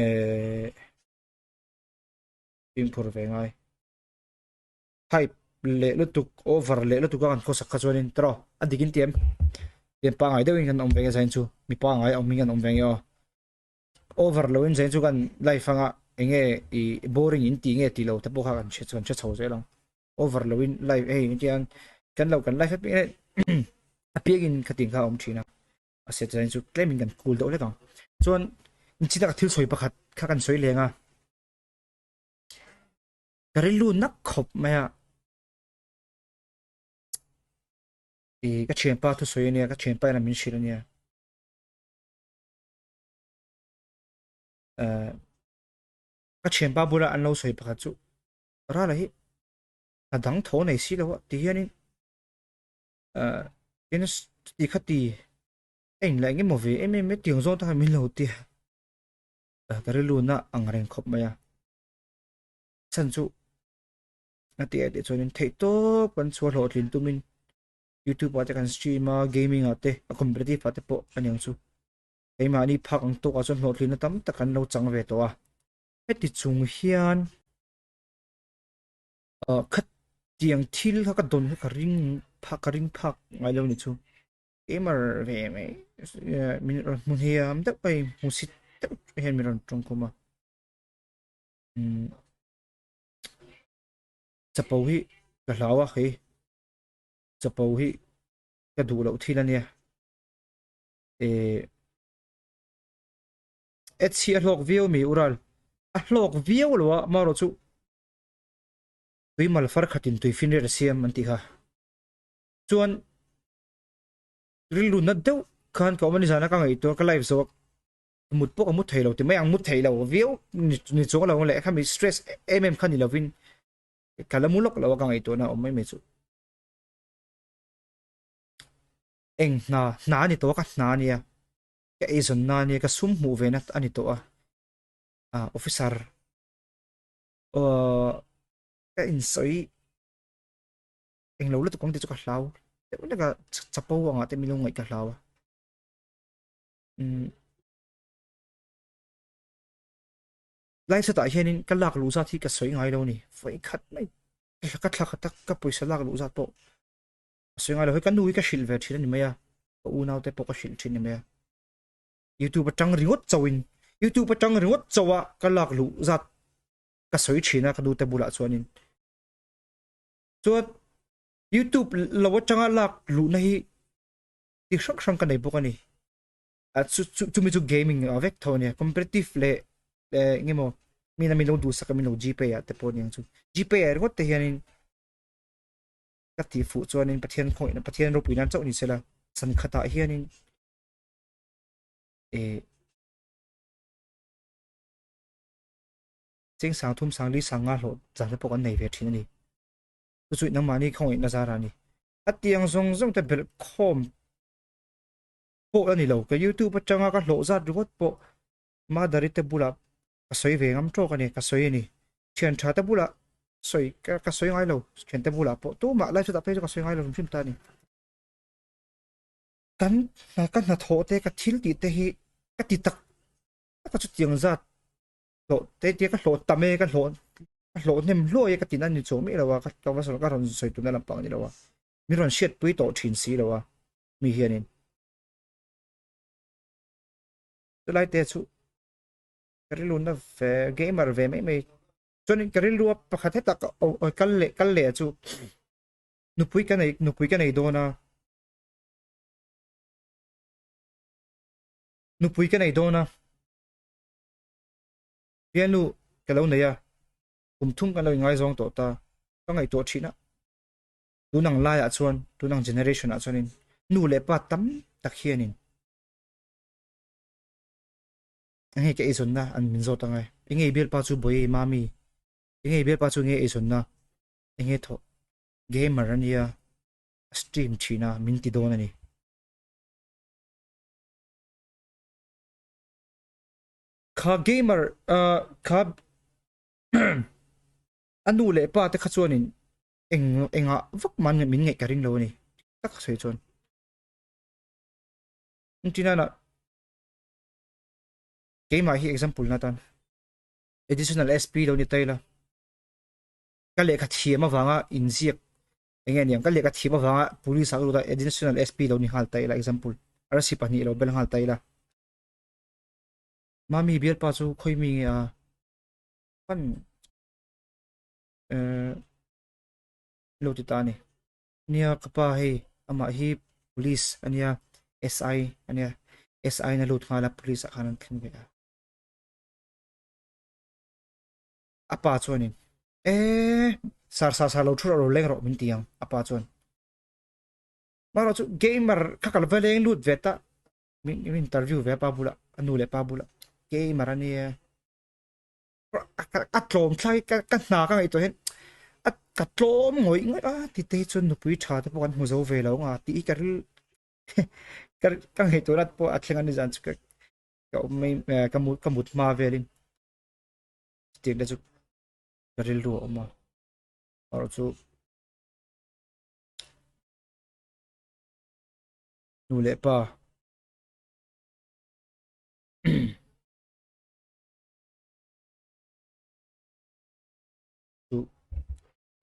Eh, fimkhur ve ngai. Hype leh lutuk, over leh lutuk a kan khawsak kha chuanin tiraw a dik in tiam. Tiam pangai deuhin kan awm ve nge zain chu mi pangai awm in kan awm ve nge aw. Over lo in zain chu kan life anga enge i boring in ti nge ti lo te pawh kha kan hre kan hre chho zel ang. Over lo in life hei engtiang kan lo kan life apiangin khatin kha a awm thin a. A set zain chu tlemin kan cool deuh hlek ang. Chuan inchhit a thil sawi pakhat kha kan sawi leng a. Ka rilru nak khawp mai a. I ka thianpa thu sawi ania, ka thianpa in a min hrilh ania. Eh ka thianpa bula an lo sawi pakhat chu Rala hi a dang tho nei si lo a ti hianin eh tin ti kha ti a inla eng emaw ve em em e tiang zawng takah min lo ti a ka rilru na ang reng khawp mai a chhan chu a tih ah te chuanin theih tawp kan chhuah hlawhtlin tumin youtube ah te kan stream a gaming ah te a competitive ah te pawh a niang chu keimahni phak ang tawkah chuan hlawhtlinna tam tak an lo chang ve tawh a heti chung hian ah khatiang thil kha ka dawn kha ka ring phak ka ring phak ngai lo ni chu gamer ve mai min rawn hmu hniam deuh a hmu sit deuh hian min rawn tawngkhum a umm chapo hi ka hlau a hei chapo hi ka duh loh thil ania eh ads hi a hlawk viau mi ural a hlawk viau lo a marawh chu tui mal far khatin tui finriat a siam an tih kha chuan rilru nat deuh khan ka awm a ni zana ka ngaihtuah ka live zawk mut pawh ka mu thei lo ti mai ang mu thei lo viau ni chuang lo leh khami stress em em kha ni lovin ka la mu lawk lo a ka ngaihtuahna awm mai mai chu eng hna hna a ni tawh a ka hna a nia ka eizawnna a nia ka sum hmuh ve na a ni tawh a ah officer aw ka insawi englo lutuk ang tih chu ka hlau deuh hlek a chapo angah te min lo ngaih ka hlau a umm lai satah hianin ka lak luh zat hi ka sawi ngai lo a ni vawi khat mai ka thla khat a ka pawisa lak luh zat pawh ka sawi ngai lo hei ka nu hi ka hrilh ve thin a ni mai a ka unau te pawh ka hrilh thin a ni mai a youtube atang ringawt chauhin youtube atang ringawt chauh a ka lak luh zat ka sawi thin a ka nu te bulah chuanin chuan youtube lo atanga lak luhna hi ti hrang hrang ka nei bawk a ni a chu chu chumi chu gaming a vek tho ania competitive leh eh eng emaw mi na min lo duhsak a min lo gpay ah te pawh aniang chu gpay ah ringawt te hianin ka tih fuh chuanin Pathian khawihna Pathian ropui nan chauh ni sela san khatah hianin eh cheng sang thum sang li sang nga hlawh zan te pawh kan nei ve thin a ni chu chu nangmahni khawngaihna zar a ni a tiang zawng zawng te belh khawm pawh a ni lo ka youtube atanga ka hlawh zat ringawt pawh mother te bulah ka sawi ve ngam tawk a ni ka sawi a ni thian tha te bulah sawi ka ka sawi ngai lo thian te bulah pawh tumah live chutah phei chu ka sawi ngai lo hrim hrim ta a ni kan ka hnathawh te ka thil tih te hi ka ti tak tak a chutiang zat hlawh te tia ka hlawh tam e ka hlawh ka hlawh hnem hluai e ka ti na ni chuang miah lo a ka ka rawn sawi tuna lampang a ni lo a min rawn hriatpui tawh thin si lo a mi hianin chulai te chu ka rilru na ve gamer ve mai mai chuanin ka rilru a pakhat heta ka kal leh kal leh chu nupui ka nei nupui ka nei dawn a nupui ka nei dawn a pianu ka lo nei a kum thum kan lo ingaizawng tawh ta ka ngaihtuah thin a tun ang laiah chuan tun ang generation ah chuanin nu leh pa tam tak hianin enge ka eizawnna an min zawt angai enge i bialpa chu bawi mami enge i bialpa chu enge eizawnna enge thawh gamer ania a stream thin a min ti dawn ani kha gamer kha a nu leh pa te kha chuanin eng engah vak man min ngaih ka ring lo a ni tak sawi chuan entinana keimah hi example na tan. Additional SP lo ni ta ila. Ka lehkha thiam avanga inziak enge aniang ka lehkha thiam avanga police ah ka lut a additional SP lo ni nghal ta ila example arsi pahnih lo bel nghal ta ila. Mami bialpa chu khawi mi nge a pan eh lo ti ta a ni. Nia ka pa hei amah hi police ania SI ania SI na lut nghal a police ah khan an thleng ve a. A pa chuanin eh sar sar sar lo thu rawh lo leng rawh min ti ang a pa chuan. Marawh chu gamer kha ka va leng lut ve ta min interview ve a pa bulah a nu leh pa bulah gamer ania. A tlawm thlai ka ka hna ka ngaihtuah hian a ka tlawm ngawih ngawih a ti te hi chuan nupui tha te pawh kan hmu zo ve lo ang a tih hi ka ril ka ka ngaihtuahna pawh a thleng a ni zan chu ka ka awm mai ka mut ka mut hma velin chutiang te chu ka rilru a awm a erawh chu nu leh pa chu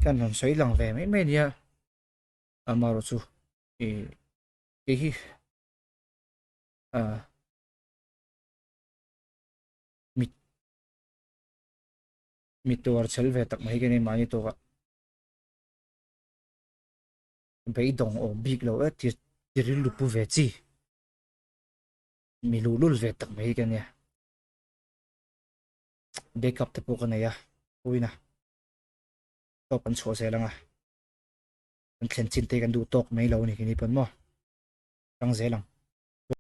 kan rawn sawi lang ve mai mai nia amarawh chu ih kei hi ah mit mit tuar chhel ve tak mai ka ni mahni tawkah beidawng awm bik lo e ti ti rilru pu ve chi mi luhlul ve tak mai ka nia. Backup te pawh ka nei a puina tawp an chhuah zel anga kan thlen chin te kan duh tawk mai lo a ni kini pawn maw tang zel ang.